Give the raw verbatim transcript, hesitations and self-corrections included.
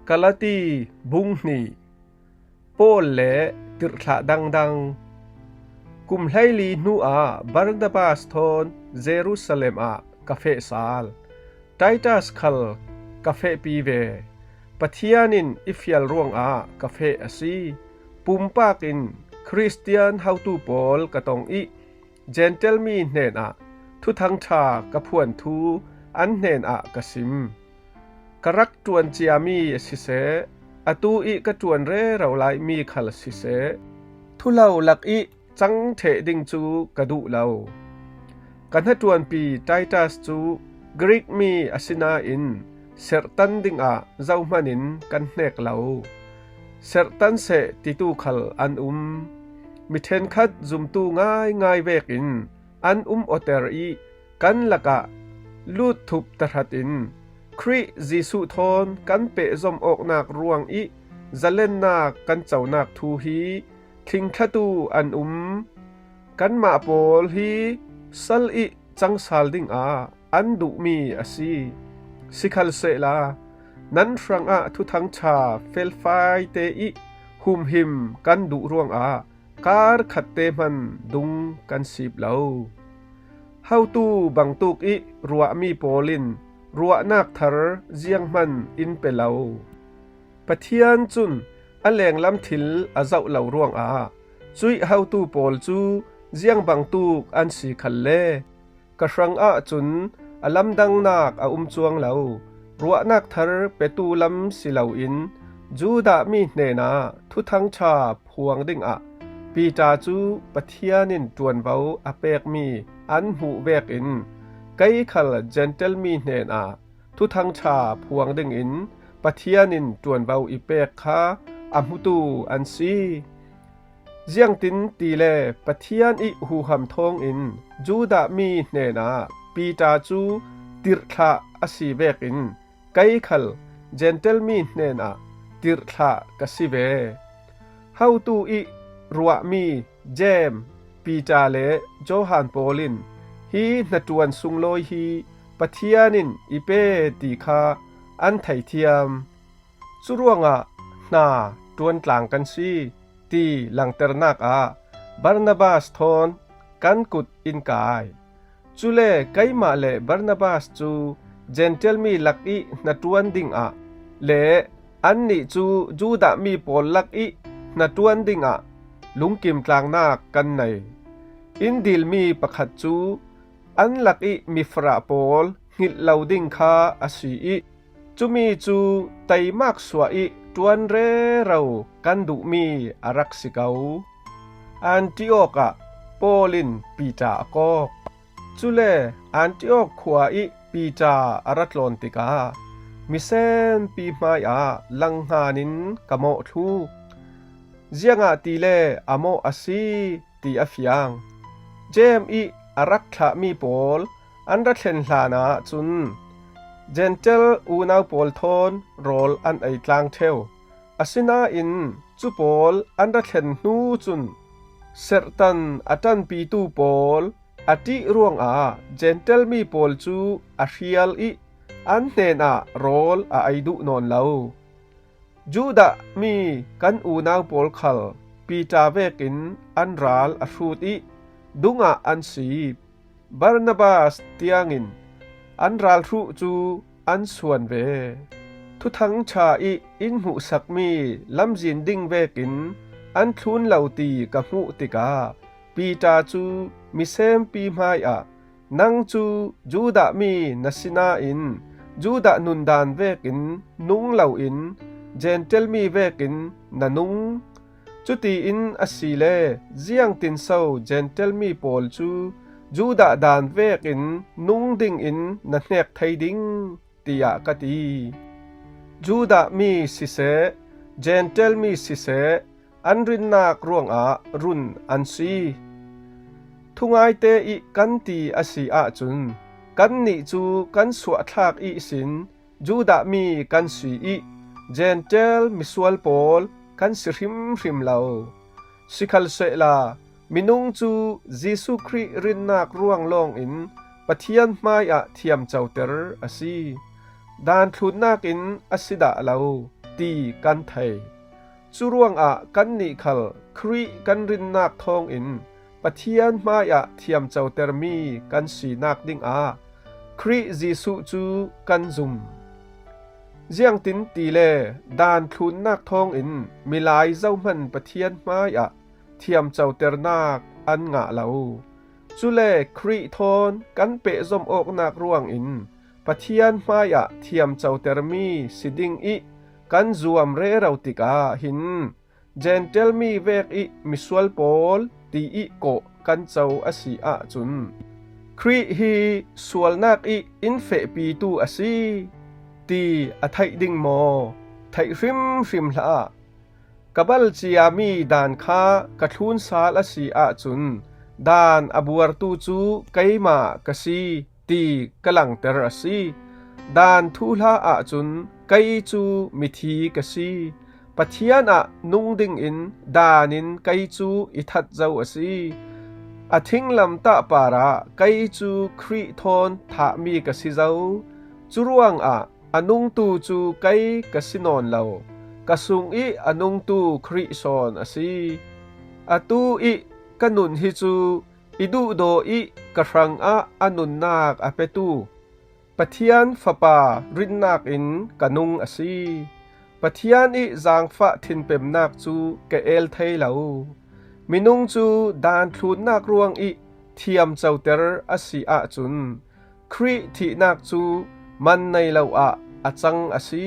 Galati bung hnih. Paul le tirhthlah dangdang. Kum hleili hnuah Barnabas thawn Jerusalem ah ka feh sal. Titus khal ka fehpi ve. Pathian in i fial ruangah ka feh a si. Pumpak in Khristian hotu pawl ka tong ih, Gentile mi hnenah Thuthang ṭha ka phuan thu an hnenah ka sim. Ka rak ṭuan ciami siseh, atu ih ka ṭuan rero laimi khal siseh, thulo lak ih cang ṭheh ding cu ka duh lo. Ka hnaṭuanpi Titus cu Greek mi a si nain serhtan dingah zohman in kan hnek lo. Serhtan seh titu khal an um. Mi ṭhenkhat zumtu ngaingai vekin an um awter ih kan lakah lut thup tahratin Khrih Jesuh thawn kan pehzom awknak ruang ih zalennak kan conak thu hi thlingthlatu an um. Kanmah pawl hi sal ih cang sal dingah an duhmi a si. Sikhalsehla nan hrangah Thuthang ṭha felfai te ih humhim kan duh ruangah kar khatte hman dung kan sip lo. Hotu bangtuk ih ruahmi pawl in ruahnak thar zianghman in pe lo. Pathian cun a lenglam thil a zoh lo ruangah cuih hotu pawl cu ziang bangtuk an si khalle, ka hrangah cun a lamdangnak a um cuang lo. Ruahnak thar petu lam si loin Judah mi hnenah Thuthang ṭha phuang dingah Peter cu Pathian in ṭuanvo a pekmi an hmuh vekin kei khal Gentile mi hnenah Thuthang ṭha phuang dingin Pathian in ṭuanvo i pek kha a hmutu an si. Ziangtin tile Pathian ih huham thawngin Judah mi hnenah Peter cu tirhthlah a si vekin kei khal Gentile mi hnenah tirhthlah ka si ve. Hotu ih ruahmi Jeim, Peter le Johan pawl in hi hnaṭuan sunglawi hi Pathian in i pe ti kha an theithiam. Curuangah hna ṭuantlang kan si ti langternak ah Barnabas thawn kan kut in kai. Cule keimah le Barnabas cu Gentile mi lakih hnaṭuan dingah le annih cu Judah mi pawl lakih hnaṭuan dingah lungkim tlangnak kan nei. In dilmi pakhat cu an lakih mifarah pawl hngilh lo ding kha a si ih, cumi cu teimak suah ih ṭuan rero kan duhmi a rak si ko. Antiok ah Paul in Peter a kawk. Cule Antiok khua ih Peter a ra tlawn tikah misenpi hmaiah langhngan in ka mawhthluk. Ziangahtile a mawh a si ti a fiang. Jeim ih a rak thlahmi pawl an ra thlen hlanah cun Gentile unau pawl thawn rawl an ei tlang ṭheu. Asinain cu pawl an ra thlen hnu cun serhtan a ṭanpitu pawl a ṭih ruangah Gentile mi pawl cu a hrial ih an hnenah rawl a ei duh nawn lo. Judah mi kan unau pawl khal Peter vekin an ral a hrut ih dungah an sip. Barnabas tiangin an ralhruh cu an suan ve. Thuthang ṭha ih in hmuhsakmi lamzin ding vekin an thlun lo ti ka hmuh tikah Peter cu misenpi hmaiah, "Nang cu Judah mi na si nain Judah nundan vekin nung loin Gentile mi vekin na nung. Cutiin asile ziangtinso Gentile mi pawl cu Judah dan vekin nung dingin na hnek thei ding?" tiah ka ti. Judah mi siseh, Gentile mi siseh, an rinnak ruangah run an si. Thungaite ih kan ti a si ahcun, kannih cu kan suahthlak ihsin Judah mi kan si ih Gentile misual pawl kan si hrimhrim lo. Sikhalsehla minung cu Jesuh Khrih rinnak ruang lawngin Pathian hmaiah thiamcoter a si. Daan thlunnak in a si dah lo. ti kan thei. Curuangah kannih khal Khrih kan rinnak thawngin Pathian hmaiah thiamcotermi kan sinak dingah Khrih Jesuh cu kan zum. Ziangtin tile daan thlunnak thawngin milai zohman Pathian hmaiah thiamcoternak an ngah lo. Cule Khrih thawn kan pehzom awknak ruangin Pathian hmaiah thiamcotermi si ding ih kan zuam rero tikah hin Gentile mi vek ih misual pawl ti ih kawh kan co a si ahcun Khrih hi sualnak ih in fehpitu a si ti a theih ding maw? Theih hrimhrim hlah. Ka bal ciami daan kha ka thlun sal a si ahcun daan a buartu cu keimah ka si ti ka langter a si. Daan thuhla ahcun kei cu mithi ka si. Pathian ah nung dingin daan in kei cu i that zo a si. A thinglamtah parah kei cu Khrih thawn thahmi ka si zo. Curuangah a nungtu cu kei ka si nawn lo, ka sung ih a nungtu Khrih sawn a si. Atu ih ka nun hi cu i duhdaw ih ka hrangah a nunnak a petu Pathian Fapa rinnak in ka nung a si. Pathian ih zaangfah thinpemnak cu ka el thei lo. Minung cu daan thlunnak ruangih thiamcoter a si ahcun Khrih thihnak cu man nei lo ah a cang a si.